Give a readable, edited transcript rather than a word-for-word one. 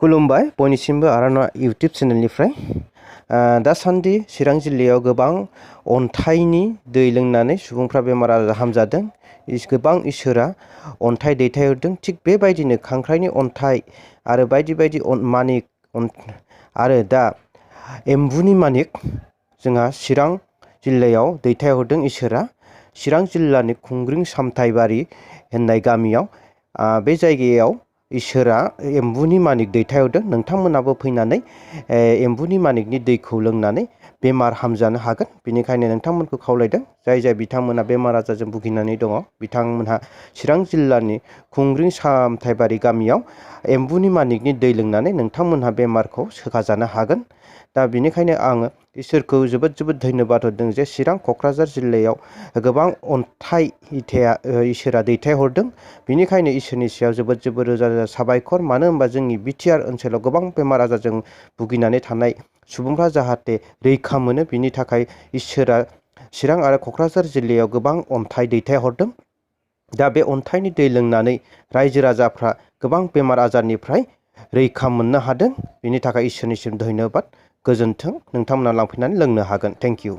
खुलुमबाय बयनिसिमबो आराना इउटिउब चेनेलनिफ्राय दासान्दि चिरां जिल्लायाव गोबां अन्थाइनि दै लोंनानै सुबुंफ्रा बेमार आजार हामजादों। गोबां इसोरा अन्थाइ दैथायहरदों। थिग बेबायदिनो खांख्राइनि अन्थाइ आरो बायदि बायदि मानिक आरो दा एम्बुनि मानिक जोंहा चिरां जिल्लायाव दैथायहरदों इसोरा। चिरां जिल्लानि खुंग्रिं सामथाइबारि होननाय गामियाव बे जायगायाव इसोरा एम्बुनि मानिक दैथायहरदों। नोंथांमोनाबो फैनानै एम्बुनि मानिकनि दैखौ लोंनानै बेमार हामजानो हागोन। बेनिखायनो नोंथांमोनखौ खावलायदों, जाय बिथांमोना बेमार आजारजों भुगिनानै दङ, बिथांमोनहा चिरां जिल्लानि खुंग्रिं सामथाइबारि गामियाव एम्बुनि मानिकनि दै लोंनानै नोंथांमोनहा बेमारखौ सोखाजानो हागोन। दा बेनिखायनो आङो इसोरखौ जोबोद धन्यबाद होदों जे चिरां क'क्राझार जिल्लायाव गोबां अन्थाइ इथाया इसोरा दैथायहरदों। बेनिखायनो इसोरनि सायाव जोबोद रोजा रोजा साबायखर। मानो होनबा जोंनि बिटिआर ओनसोलाव गोबां बेमार आजारजों भुगिनानै थानाय सुबुंफ्रा जाहाथे रैखा मोनो, बिनि थाखाय इसोरा चिरां आरो क'क्राझार जिल्लायाव गोबां अन्थाइ दैथायहरदों। दा बे अन्थाइनि दै लोंनानै रायजो राजाफ्रा गोबां बेमार आजारनिफ्राय रैखा मोननो हादों। बिनि थाखाय इसोरनिसिम धन्यबाद। गोजोन्थों। नोंथांमोना लांफैनानै लोंनो हागोन। Thank you.